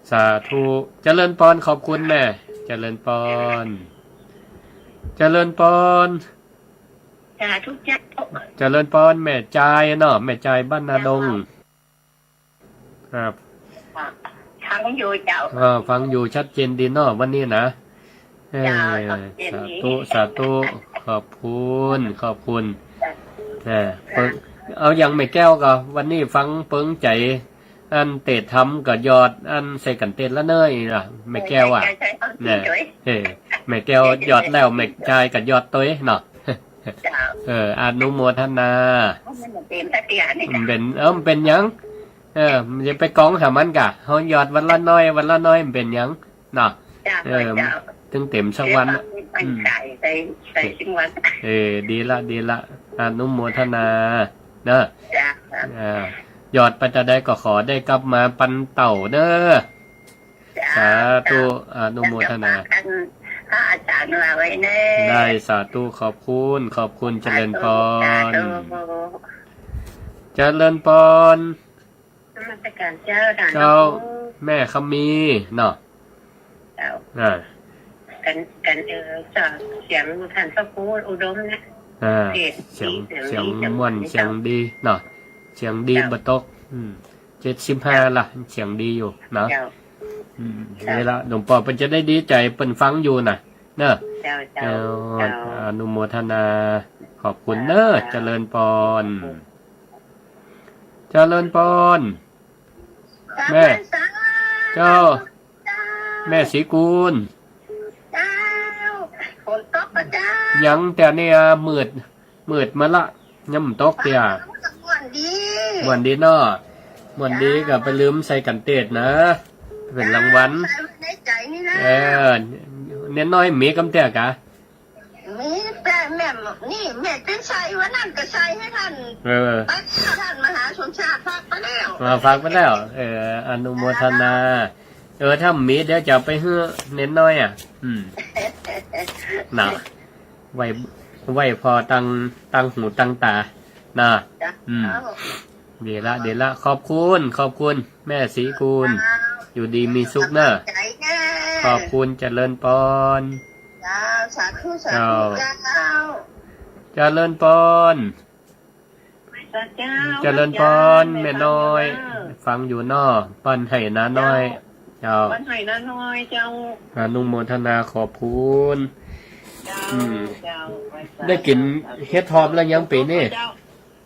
สาธุ เจริญปอน ขอบคุณแม่ เจริญปอน เจริญปอน สาธุเจ้า เจริญปอน แม่จายเนาะ แม่จายบ้านนาดง ครับ ฟังอยู่เจ้า เออ ฟังอยู่ชัดเจนดีเนาะ วันนี้นะ เออ เจ้า ชัดเจนดี สาธุ สาธุ ขอบคุณ ขอบคุณ เออ เปิ้ง เอาอย่างแม่แก้วก็ วันนี้ฟังเปิ้งใจ๋ อันเตสน์ธรรมก็หยอด อันใส่กั๋นเตสน์ละเน่อล่ะ แม่แก้วอะ ใช่ ใช่ เอา นะ จริงด้วย เออ แม่แก้วหยอดแล้ว แม่จายก็หยอดตวยเนาะ เจ้า เออ อนุโมทนา มันเป๋นตะเกียะนี่ มันเป๋น เออ มันเป๋นหยัง เออ มันจะไปกองหามันก่ะ เฮาหยอดวันละน้อย วันละน้อย มันเป๋นหยัง เนาะ เจ้า เออ เจ้า ตึงเต๋มสักวันน่ะ มัน อืม ใส่ ใส่ ใส่สักวัน เออ ดีละ ดีละ อนุโมทนา เนาะ เจ้า อ่า หยอดไปตะใดก็ขอได้กลับมาปันเต้าเน่อ เจ้า สาธุ เจ้า อนุโมทนา เจ้า พระอาจ๋ารย์ว่าไว้แน่ ได้ สาธุ ขอบคุณ ขอบคุณ เจริญปอน สาธุ เจริญปอน นมัสการเจ้า เจ้า แม่คำมีเนาะ เจ้า อ่า กั๋น กั๋น เออ เจ้า เสียงท่านพระครูอุดมนะ อ่า เสียง เสียงดี เสียงม่วน เสียงดีเนาะ เสียงดี เจ้า บ่ตก อืม เจ็ดสิบห้าละ เสียงดีอยู่เนาะ เจ้า อืม เจ้า นี่ละ หลวงป้อเปิ้นจะได้ดีใจ๋ เปิ้นฟังอยู่น่ะ เนาะ เจ้า เจ้า เจ้า เจ้า อนุโมทนา ขอบคุณเน่อ เจ้า เจริญปอน เจริญปอน แม่ เจ้า แม่ศรีกูล เจ้า ฝนตกปะเจ้า ยังแต่เนี่ย มืด มืดมาละ ยังบ่ตกเตื้อ ม่วนดี ม่วนดีเนาะ ม่วนดี เจ้า ก็ไปลืมใส่กั๋นเตสน์นะ เป๋นรางวัล ใส่ไว้ในใจ๋นี่นะ เออ เณรน้อยมีกำเตื้อกะ มีแต่แม่ นี่แม่จะใส่วันนั้นก็ใส่หื้อท่าน เออ ไปท่านมหาสมชาติ ฝากไปแล้ว อ่า ฝากไปแล้ว เออ อนุโมทนา เออ ถ้ามีเดี๋ยวจะเอาไปหื้อเณรน้อยอะ อืม น่ะ ไว้ ไว้ผ่อตัง ตังหูตังต๋า น่ะ เจ้า อืม เจ้า ดีละ ดีละ ขอบคุณ ขอบคุณ แม่ศรีกูล เจ้า อยู่ดีมีสุขเน่อ เจ้า ขอบคุณ เจริญปอน เจ้า สาธุ สาธุ เจ้า เจ้า เจริญปอน เจ้า เจริญปอน แม่น้อย ฟังอยู่เนาะ บ้านไฮ่นาน้อย เจ้า เจ้า บ้านไฮ่นาน้อย เจ้า อนุโมทนา ขอบคุณ เจ้า อืม เจ้า ได้กิ๋นเห็ดหอบแล้วยังปี๋นี้ เจ้า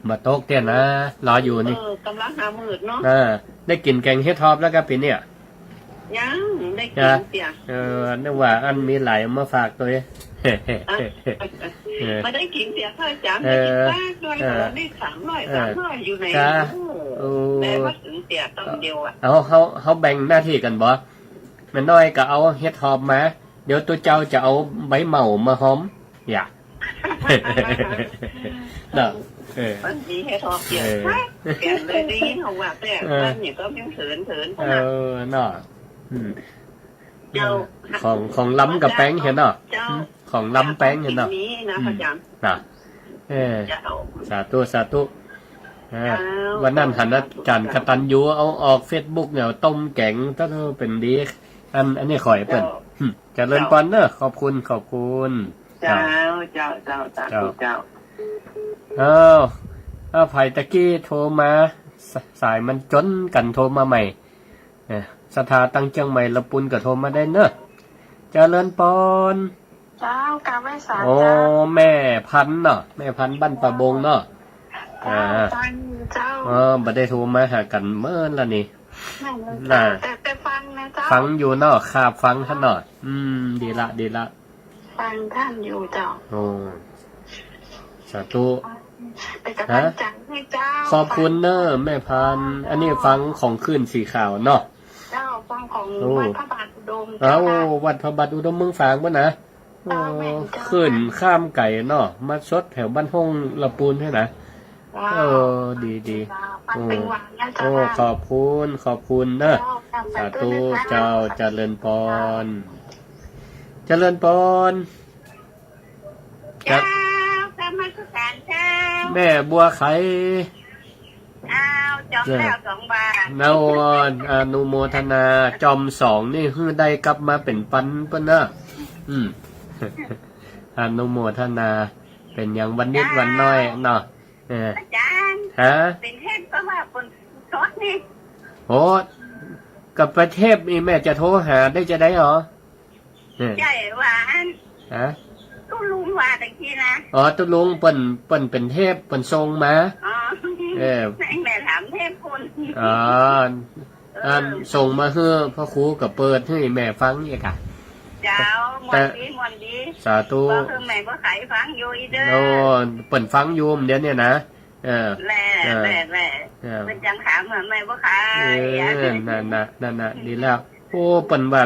บ่ตกเตื้อนะ รออยู่นี่ เออ ก๋ำลังหามืดเนาะ อ่า ได้กิ๋นแก๋งเห็ดหอบแล้วกะปี๋เนี่ย ยัง ได้กิ๋นเตื้อ เออ นึกว่าอันมีหลายมาฝากตวย อ่ะ เออ บ่ได้กิ๋นเตื้อ พระอาจ๋ารย์ เออ ได้กิ๋นฝากตวย เออ ของนี่สามร้อย เออ สามร้อยอยู่ใน จ้า โอ้ โอ้ ได้มาเถิงเตื้อต๋อนเดียวอะ เอา เฮา เฮาแบ่งหน้าตี้กั๋นบ่ แม่น้อยก็เอาเห็ดหอบมา เดี๋ยวตุ๊เจ้าจะเอาใบเหม้ามาหอม อย่า เนาะ เออ มันมีเห็ดหอบเตี้ย เออ เตี้ยเลย ได้ยินเขาว่าแต่ เออ มันนี่ก็ยังเถินๆ เออ เนาะ อืม เจ้า ของ ของล้ำกับแป้งเหียเนาะ เจ้า อืม ของล้ำแป้งเหียเนาะ มีนะ อืม พระอาจ๋ารย์ น่ะ เออ เจ้า สาธุ สาธุ เออ เจ้า วันนั้นหันอาจ๋ารย์กตัญญูเอาออกเฟซบุ๊กเนี่ย ต้มแก๋ง ต้นเป๋นดี อัน อันนี้ขอหื้อเปิ้น เจ้า อืม เจริญปอนเน่อ ขอบคุณ ขอบคุณ เจ้า เจ้า เจ้า เจ้า สาธุ เจ้า เจ้า อ้าว อ้าว ไผตะกี้โทรมา ส- สายมันจ๋นกั๋น โทรมาใหม่ เออ ศรัทธาตังเจียงใหม่ละปูนก็โทรมาได้เน่อ เจริญปอน เจ้า กราบไหว้สา โอ้ เจ้า แม่พันธุ์เนาะ แม่พันธุ์บ้านป่าบงเนาะ เจ้า อ่า ฟังอยู่เจ้า เออ บ่ได้โทรมาหากั๋นเมินละนี่ แม่นเลยเจ้า น่ะ แต่ แต่ฟังนะเจ้า ฟังอยู่เนาะ ครับ ฟังหั้นเนาะ อืม ดีละ ดีละ ฟังท่านอยู่เจ้า โอ้ สาธุ เป็นกำลังใจให้เจ้า ฮะ ขอบคุณเน่อ แม่พันธุ์ อันนี้ฟังของคลื่นสีขาวเนาะ เจ้า ฟังของ โอ้ วัดพระบาทอุดม เอ้า เจ้าค่ะ วัดพระบาทอุดมเมืองฝางปู้นนะ เจ้า โอ้ แม่นเจ้า คลื่นข้ามไก๋เนาะ มาสดแถวบ้านห้องละปูนหั้นนะ เจ้า เออ ดี ดี เจ้า ฟังเป็นวันนะเจ้า โอ้ ค่ะ ขอบคุณ ขอบคุณเน่อ เจ้า สาธุ สาธุเจ้า เจริญปอน เจริญปอน เจ้า กราบนมัสก แม่บัวไข อ้าว จอมแล้วสองบาท นะ โอ้ อนุโมทนา จอมสองนี่หื้อได้กลับมาเป๋นปันเปิ้นเนาะ อืม อนุโมทนา เป๋นหยังวันนิดวันน้อยเนาะ เออ อาจ๋ารย์ ฮะ เป๋นเทพก็ว่าเปิ้นสดนี่ โห ก็ไปเทพนี่แม่จะโทรหาได้จะใดอ๋อ เออ ใจ้ว่าอัน ฮะ ตุ๊ลุงว่าตะกี้นะ อ๋อ ตุ๊ลุงเปิ้น เปิ้นเป๋นเทพ เปิ้นส่งมา อ๋อ เออ แม่ถามเทพคุณ อ๋อ เออ อันส่งมาหื้อพระครูก็เปิดหื้อแม่ฟังอีกอะ เจ้า ม่วนดี ม่วนดี สาธุ บอกหื้อแม่บัวไขฟังอยู่อีกเด้อ โอ้ เปิ้นฟังอยู่เดี๋ยวนี้นะ เออ แหละ เออ แหละ แหละ เออ เปิ้นจังถามว่าแม่บัวไข เออ นั่นน่ะ นั่นน่ะ ดีแล้ว โอ้ เปิ้นว่า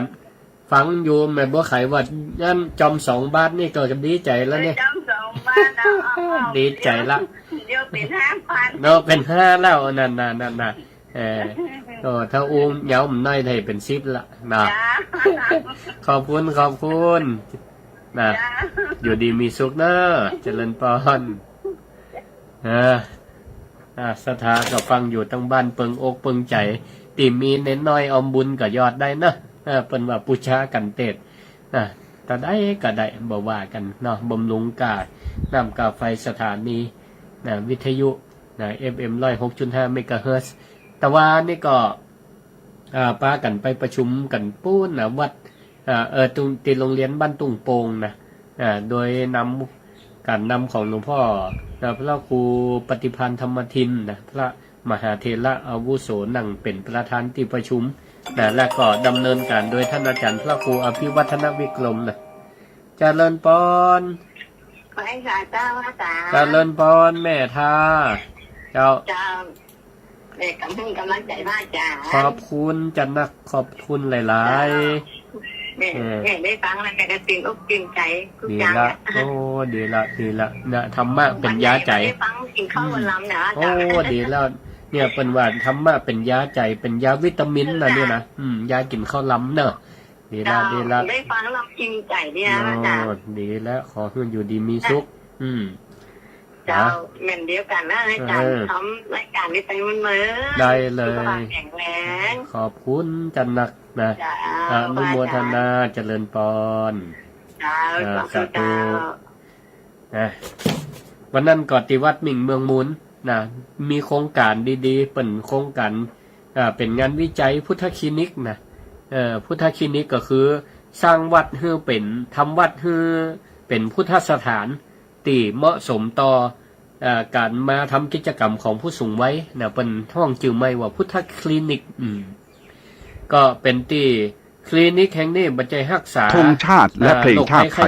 ฟังอยู่แม่บัวไขว่า อันจอมสองบาทนี่ก็ดีใจ๋แล้วเนี่ย เออ จอมสองบาท เอา เอา เอา ดีใจ๋ละ เดี๋ยวเป๋นห้าพัน เนาะ เป๋นห้าแล้ว นั่นน่ะ นั่นน่ะ เออ โอ้ ถ้าอู้เหยาะหน้อยได้เป๋นสิบละนะ จ้า ขอบคุณ ขอบคุณ นะ จ้า อยู่ดีมีสุขเนาะ เจริญปอน เออ อ่า ศรัทธาก็ฟังอยู่ตังบ้านเปิงอกเปิงใจ๋ ตี้มีเณรน้อยออมบุญก็ยอดได้เนาะ เออ เปิ้นว่าปู๋จากั๋นเตศ อ่ะ ตาใดก็ได้ บ่ว่ากั๋นเนาะ บำรุงก้าน้ำก้าไฟสถานี นะ วิทยุ นะ เอฟเอ็ม ร้อยหกจุดห้า เมกะเฮิรตซ์ ตะวานี่ก็ อ่า ปากั๋นไปประชุมกั๋นปู๊นนะ วัด อ่า เออ ตุง ตี้โรงเรียนบ้านตุ่งโป่งนะ อ่า โดยนำ ก๋านนำของหลวงพ่อนะ พระครูปฏิภาณธรรมทินนะ พระมหาเถระอาวุโสนั่งเป๋นประธานตี้ประชุมนะ และก็ดำเนินก๋านโดยท่านอาจ๋ารย์พระครูอภิวัฒนวิกรมนะ เจริญปอน ไหว้สาเจ้า อาจ๋ารย์ เจริญปอนแม่ท่า เจ้า เจ้า แม่กำลัง กำลังใจ๋ว่าจ๋า ขอบคุณจ้ะนัก ขอบคุณหลายๆ เจ้า แม่ เออ แม่ได้ฟังแล้วแม่ก็ตื่นอกตื่นใจ๋ทุกอย่าง ดีละ อะ โอ้ ดีละ ดีละ นะ ธรรมะเป๋นยาใจ๋ ได้ฟังกิ๋นข้าววันลำนะ โอ้ ดีแล้ว เนี่ย เปิ้นว่าธรรมะเป๋นยาใจ๋ เป๋นยาวิตามินนะเนี่ยนะ อืม ยากิ๋นข้าวลำเนาะ ดีละ เจ้า ดีละ ได้ฟังแล้วกิ๋นใจ๋เนี่ย โอ้ อาจ๋ารย์ ดีละ ขอหื้ออยู่ดีมีสุข อืม เจ้า นะ แม่นเดียวกั๋นนะอาจ๋ารย์ เออ ทำรายก๋านนี้ไปเมินๆ ได้เลย สุขภาพแข็งแรง ขอบคุณจ้ะนักนะ เจ้า อนุโมทนา เจ้า เจริญปอน เจ้า อ่า สาธุ สาธุ เจ้า นะ วันนั้นก็ตี้วัดหมิ่งเมืองมูลนะ มีโครงก๋านดีๆ เป๋นโครงก๋าน อ่า เป๋นงานวิจัยพุทธคลินิกนะ เอ่อ พุทธคลินิกก็คือสร้างวัดหื้อเป๋น ทำวัดหื้อเป๋นพุทธสถานตี้เหมาะสมต่อ เอ่อ ก๋านมาทำกิจกรรมของผู้สูงวัยนะ เปิ้นฮ้องจื้อใหม่ว่าพุทธคลินิก อืม ก็เป๋นตี้คลินิกแห่งนี้บ่ใจ้ฮักษา ธงชาติและ อ่า เพลงชาติไทย โรคภัยไข้